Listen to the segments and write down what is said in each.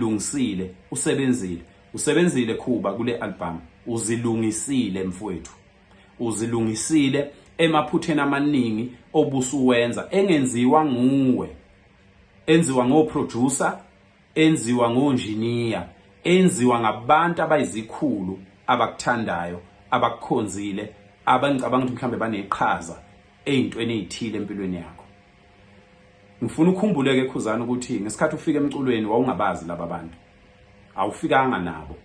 Uyilungisile, usebenzile. Usebenzile Khuba kule album. Uzilungisile mfowethu. Uzilungisile emaphutheni amaningi obusuwenza engenziwa nguwe. Enziwa ngoproducer, enziwa ngonjiniya, enziwa ngabantu abayizikhulu abakuthandayo, abakukhonzile, abangicabanga ukuthi mhlambe baneqhaza ey'ntweni ey'thile empilweni yakho. Ngifuna ukhumbule-ke Khuzani ukuthi ngesikhathi ufika emculweni wawungabazi laba bantu, awufikanga nabo.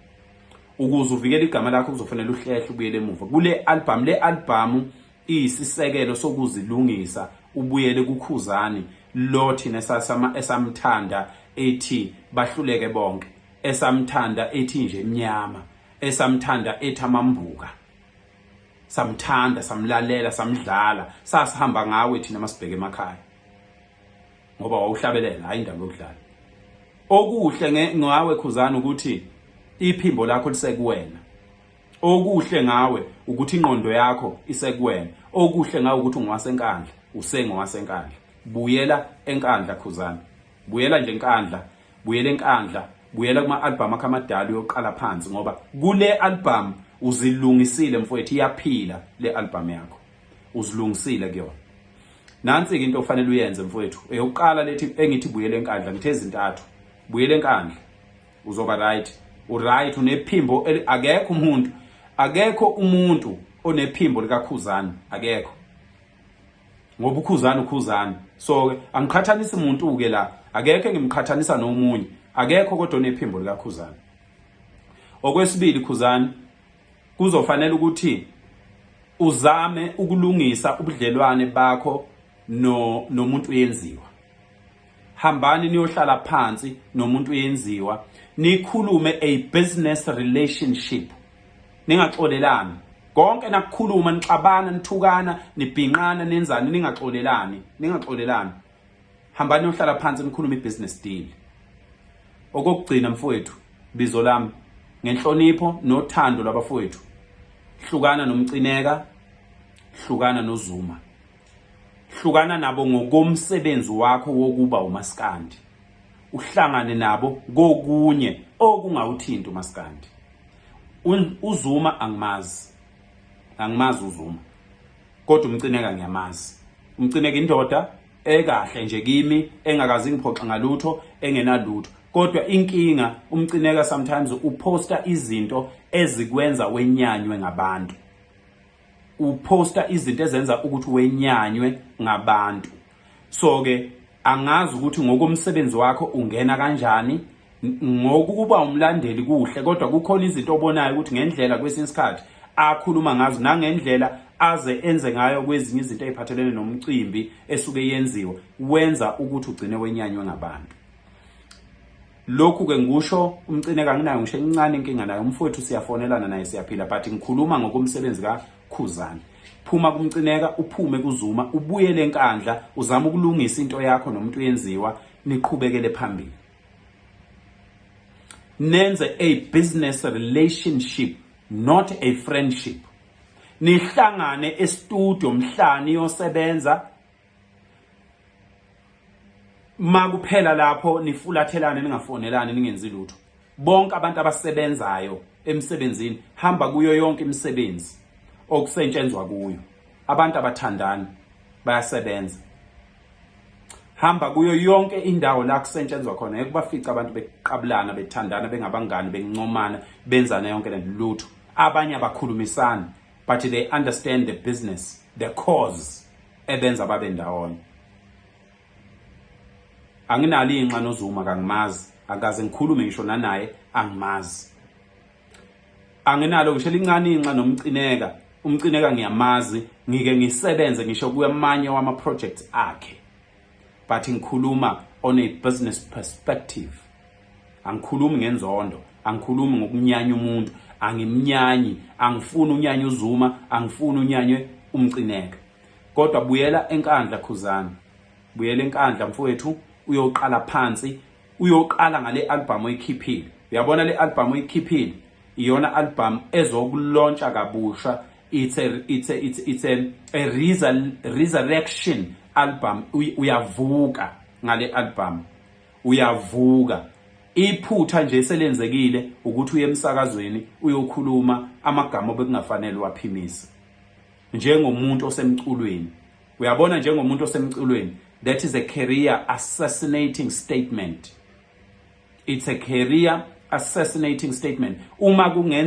Ukuze uvikele igama lakho kuzofanele uhlehle ubuyele emuva kule album. Le album iyisisekelo sokuzilungisa, ubuyele kuKhuzani lo thina esamthanda ethi bahluleke bonke, esamthanda ethi nje emnyama, esamthanda ethi amambuka. Samthanda, samlalela, samdlala, sasihamba ngawe thina masibheke emakhaya ngoba wawuhlabelela, hayi indaba yokudlala. Okuhle ngawe Khuzani ukuthi iphimbo lakho lisekuwena. Okuhle ngawe ukuthi ingqondo yakho isekuwena. Okuhle ngawe ukuthi ungowaseNkandla, usengowaseNkandla. Buyela eNkandla Khuzani, buyela nje eNkandla, buyela eNkandla, buyela kuma-album akho amadala uyoqala phansi, ngoba kule album uzilungisile mfowethu, iyaphila le album yakho, uzilungisile kuyona. Nansi-ke into ofanele uyenze mfowethu, eyokuqala lethi engithi buyela eNkandla, ngithe ezintathu. Buyela eNkandla, uzoba right, uright, unephimbo, akekho umuntu, akekho umuntu onephimbo likaKhuzani, akekho, ngoba uKhuzani uKhuzani. So ke angiqhathanisi umuntu ke la, akekho engimqhathanisa nomunye, akekho kodwa onephimbo likaKhuzani. Okwesibili Khuzani, kuzofanele ukuthi uzame ukulungisa ubudlelwane bakho no nomuntu uyenziwa. Hambani niyohlala phansi nomuntu uyenziwa, nikhulume a business relationship, ningaxolelani konke nakukhuluma, nixabana, nithukana, nibhinqana, nenzani, ningaxolelani, ningaxolelani. Hambani niyohlala phansi nikhulume i-business deal. Okokugcina mfowethu, bizo lami ngenhlonipho nothando lwabafowethu, hlukana noMcineka, hlukana noZuma, hlukana nabo ngokomsebenzi wakho wokuba umaskandi, uhlangane nabo kokunye okungawuthinti umaskandi. UZuma angimazi, angimazi uZuma, kodwa uMcineka ngiyamazi. UMcineka indoda ekahle nje kimi, engakaze ingiphoxe ngalutho, engenalutho. Kodwa inkinga uMcineka sometimes uposta izinto ezikwenza wenyanywe ngabantu, uposta izinto ezenza ukuthi wenyanywe ngabantu. So ke angazi ukuthi ngokomsebenzi wakho ungena kanjani ngokuba umlandeli kuhle, kodwa kukhona izinto obonayo ukuthi ngendlela kwesinye isikhathi akhuluma ngazo nangendlela aze enze ngayo kwezinye izinto eziphathelene nomcimbi esuke yenziwa, wenza ukuthi ugcine wenyanywe ngabantu. Lokhu ke ngikusho uMcineka anginayo ngisho encane inkinga naye, umfowethu siyafonelana naye, siyaphila, but ngikhuluma ngokomsebenzi kaKhuzani. Phuma kuMcineka, uphume kuZuma, ubuyele eNkandla, uzame ukulungisa into yakho nomuntu yenziwa, niqhubekele phambili, nenze a business relationship, not a friendship. Nihlangane e-studio mhla niyosebenza, makuphela lapho nifulathelane, ningafonelani, ningenzi lutho. Bonke abantu abasebenzayo emsebenzini, hamba kuyo yonke imisebenzi okusetshenzwa kuyo, abantu abathandani, bayasebenza. Hamba kuyo yonke indawo la kusetshenzwa khona, ngeke bafice abantu beqabulana, bethandana, bengabangani, bencomana, benzana yonke le lutho. Abanye abakhulumisani, but they understand the business, the cause ebenza babe ndawonye. Anginalo inxa noZuma, kangimazi, akaze ngikhulume ngisho nanaye, angimazi. Anginalo ngisho elincane inxa noMcineka. UMcineka ngiyamazi, ngike ngisebenze ngisho kwamanye wama projects akhe, but ngikhuluma on a business perspective. Angikhulumi ngenzondo, angikhulumi ngokunyanya umuntu, angimnyanyi, angifuni unyanya uZuma, angifuni unyanywe uMcineka. Kodwa buyela eNkandla Khuzani, buyela eNkandla mfowethu, uyoqala phansi, uyoqala ngale album oyikhiphile. Uyabona le album oyikhiphile iyona album ezokulontsha kabusha. It's a resurrection album. Uyavuka ngale album, uyavuka. Iphutha nje selenzekile ukuthi uye emsakazweni uyokhuluma amagama obekungafanele waphimise njengomuntu osemculweni. Uyabona, njengomuntu osemculweni, that is a career assassinating statement. It's a career assassinating statement uma kungenza.